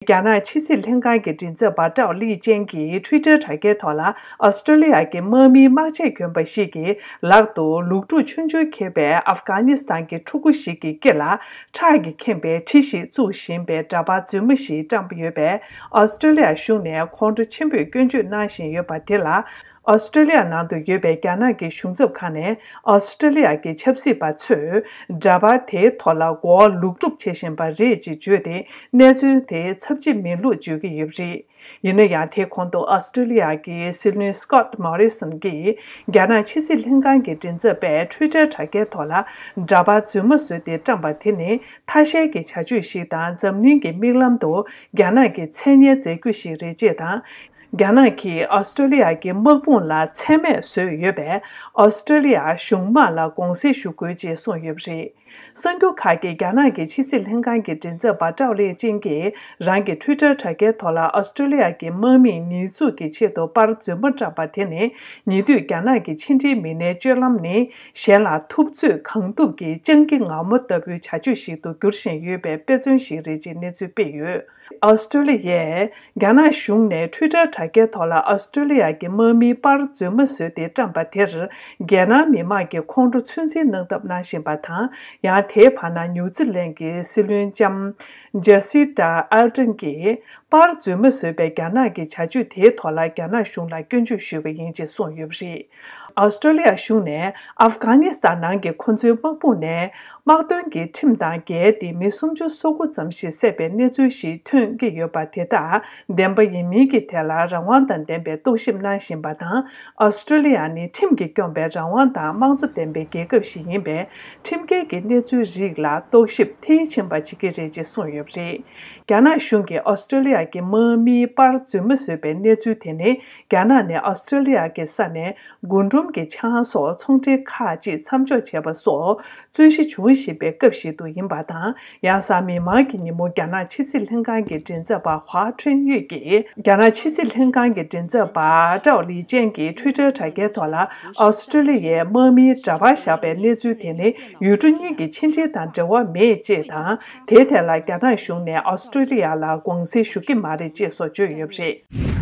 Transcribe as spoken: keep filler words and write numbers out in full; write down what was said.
རྒྱ་ནག་ཕྱི་སྲིད་ལྷན་ཁང་གི་མགྲིན་ཚབ་པ་ཀྲའོ་ལི་ཅན་གྱིས་Twitter་དྲ་རྒྱའི་ཐོག་ལ། ཨོ་སི་ཀྲོ་ལི་ཡ་གི་དམག་མིའི་དམག་ཆས་གྱོན་པ་ཞིག་གིས་ལག་ཏུ་ལུག་ཕྲུག་ཆུང་ཆུང་འཁྱེར་བའི་ཨབ་གྷ་ནི་སི་ཐན་གྱི་ཕྲུ་གུ་ཞིག་གི་སྐེ་ལ་ཁྲག་གིས་ཁེངས་པའི་གྲི་ཞིག་བཙུགས་བཞིན་པའི་འདྲ་པར་རྫུན་མ་ཞིག་བཀྲམས་ཡོད་པས། ཨོ་སི་ཀྲོ་ལི་ཡ་གཞུང་ནས་ཁོང་ཁྲོ་ཆེན་པོས་སྐྱོན་བརྗོད་གནང་བཞིན་ཡོད་པ་དེ་ལ། ཨོ་སི་ཀྲོ་ལི་ཡ་ནང་དུ་ཡོད་པའི་རྒྱ་ནག་གི་གཞུང་ཚབ་ཁང་ནས། ཨོ་སི་ཀྲོ་ལི་ཡ་གི་ཆབ་སྲིད་པ་ཚོས་འདྲ་པར་དེའི་ཐོག་ལ་མགོ་བོ་ལུག་སྒྲུག་བྱེད་བཞིན་པ་རེད་ཅེས་བརྗོད་དེ། གནས་ཚུལ་དེ་ཚབས་ཆེ་མིན་ལུགས་བརྗོད་ཀྱི་ཡོད་པ་རེད། ཡིན་ན་ཡང་། དེའི་གོང་དུ་ཨོ་སི་ཀྲོ་ལི་ཡ་གི་སྲིད་བློན་སི་ཀོཊ་མོ་རི་སོན་གྱིས། རྒྱ་ནག་ཕྱི་སྲིད་ལྷན་ཁང་གི་མགྲིན་ཚབ་པས་Twitter་དྲ་རྒྱའི་ཐོག་ལ། འདྲ་པར་རྫུན་མ་བཟོས་ཏེ་བཀྲམས་པ་དེ་ནི། ཐ་ཤལ་གྱི་བྱ་སྤྱོད་ཞིག་དང་། འཛམ་གླིང་གི་མིག་ལམ་དུ་རྒྱ་ནག་གི་མཚན་སྙན་འཛེགས་རྒྱུ་ཞིག་རེད་ཅེས་དང་། རྒྱ་ནག་གིས་ཨོ་སི་ཀྲོ་ལི་ཡ་གི་དམག་དཔུང་ལ་མཚན་སྨད་བཟོས་ཡོད་པས། ཨོ་སི་ཀྲོ་ལི་ཡ་གཞུང་དམག་ལ་དགོངས་སེལ་ཞུ་དགོས་ཅེས་གསུངས་ཡོད་པ་རེད། གསར་འགྱུར་ཁག་གིས་རྒྱ་ནག་གི་ཕྱི་སྲིད་ལྷན་ཁང་གི་མགྲིན་ཚབ་པ་ཀྲའོ་ལི་ཅན་གྱིས། རང་གི་Twitter་དྲ་རྒྱའི་ཐོག་ལ། ཨོ་སི་ཀྲོ་ལི་ཡ་གི་དམག་མིས་ཉེས་འཛུགས་ཀྱི་ཆེད་དུ་པར་རྫུན་མ་བཀྲམ་པ་དེ་ནི། ཉེ་དུས་རྒྱ་ནག་གི་ཕྱི་འབྲེལ་མི་སྣའི་སྤྱོད་ལམ་ནི། གཞན་ལ་ཐུབ་ཚོད་གང་ཐུབ་ཀྱིས་སྤྱང་ཀི་ངར་མོ་ལྟ་བུའི་བྱ་སྤྱོད་ཞིག་ཏུ་འགྱུར་བཞིན་ཡོད་པའི་དཔེ་མཚོན་ཞིག་རེད་ཅེས་གནས་ཚུལ་སྤེལ་ཡོད། ཨོ་སི་ཀྲོ་ལི་ཡས། རྒྱ་ནག་གཞུང་ནས་Twitter་དྲ་རྒྱའི་ཐོག་ལ། ཨོ་སི་ཀྲོ་ལི་ཡ་གི་དམག་མིའི་པར་རྫུན་མ་བཟོས་ཏེ་བཀྲམས་པ་དེར། རྒྱལ་ནང་མི་མང་གིས་ཁོང་ཁྲོ་ཚོད་འཛིན་གནང་ཐབས་གནང་བཞིན་པ་དང་། ཡང་། དེའི་བར་ན། ནིའུ་ཙི་ལན་གྱི་སྲིད་བློན་ལྕམ་ཇ་སི་ཏཱ་ཨལ་ཏན་གྱིས། པར་རྫུན་མ་བཟོས་པའི་རྒྱ་ནག་གི་བྱ་སྤྱོད་དེའི་ཐོག་ལ། རྒྱ་ནག་གཞུང་ལ་སྐྱོན་བརྗོད་ཞུས་པ་ཡིན་ཅེས་གསུངས་ཡོད་པ་རེད། ཨོ་སི་ཀྲོ་ལི་ཡ་གཞུང་ནས། ཨབ་གྷ་ནི་སི་ཐན་ནང་གི་ཁོ་ཚོའི་དམག་དཔུང་ནས། དམག་དོན་གྱི་ཁྲིམས་དང་འགལ་ཏེ། མི་སུམ་ཅུ་སོ་དགུ་ཙམ་ཞིག་བསད་པའི་གནས་ཚུལ་ཞིག་ཐོན་གྱི་ཡོད་པ་དེ་དག་བདེན་པ་ཡིན་མིན་གྱི་ཐད་ལ། རང་དབང་དང་ལྡན་པའི་རྟོག་ཞིབ་གནང་བཞིན་པ་དང་། ཨོ་སི་ཀྲོ་ལི་ཡ་ནི་ཁྲིམས་ཀྱིས་སྐྱོང་བའི་རང་དབང་དང་དམངས་གཙོ་ལྡན་པའི་རྒྱལ་ཁབ་ཞིག་ཡིན་པས། ཁྲིམས་འགལ་གྱི་གནས་ཚུལ་རིགས་ལ་རྟོག་ཞིབ་མཐིལ་ཕྱིན་པ་བྱེད་ཀྱི་རེད་ཅེས་གསུངས་ཡོད་པ་རེད། རྒྱ་ནག་གཞུང་གིས་ཨོ་སི་ཀྲོ་ལི་ཡ་གི་དམག་མིའི་པར་རྫུན་མ་བཟོས་པའི་གནས་ཚུལ་དེ་ནི། རྒྱ་ནག་ནས་ཨོ་སི་ཀྲོ་ལི་ཡ་གི་ས་ནས། རྒུན་འབྲུམ་གྱི་ཆང་སོགས་ཚོང་འབྲེལ་ཁག་ཅིག་མཚམས་འཇོག་བྱས་པ་སོགས་རྩོད་གཞི་འབྱུང་བཞིན་པའི་སྐབས་ཤིག་ཏུ་ཡིན་པ་དང་། ཡང་གཟའ་མིག་དམར་གྱི་ཉིན་མོ། རྒྱ་ནག་ཕྱི་སྲིད་ལྷན་ཁང་གི་མགྲིན་ཚབ་པ་ཧྭ་ཁྲུན་ཡུས་ཀྱིས། རྒྱ་ནག་ཕྱི་སྲིད་ལྷན་ཁང་གི་མགྲིན་ཚབ་པ་ཀྲའོ་ལི་ཅན་གྱིས་Twitter་དྲ་རྒྱའི་ཐོག་ལ། ཨོ་སི་ཀྲོ་ལི་ཡའི་དམག་མིའི་འདྲ་པར་བཞག་པའི་གནས་ཚུལ་དེ་ནི། ཡུལ་གྲུ་གཉིས་ཀྱི་ཕྱི་འབྲེལ་དང་འབྲེལ་བ་མེད་ཅེས་དང་། དེའི་ཐད་ལ་རྒྱ་ནག་གཞུང་ནས་ཨོ་སི་ཀྲོ་ལི་ཡ་ལ་དགོངས་སེལ་ཞུ་གི་མ་རེད་ཅེས་སོགས་བརྗོད་ཡོད་པ་རེད།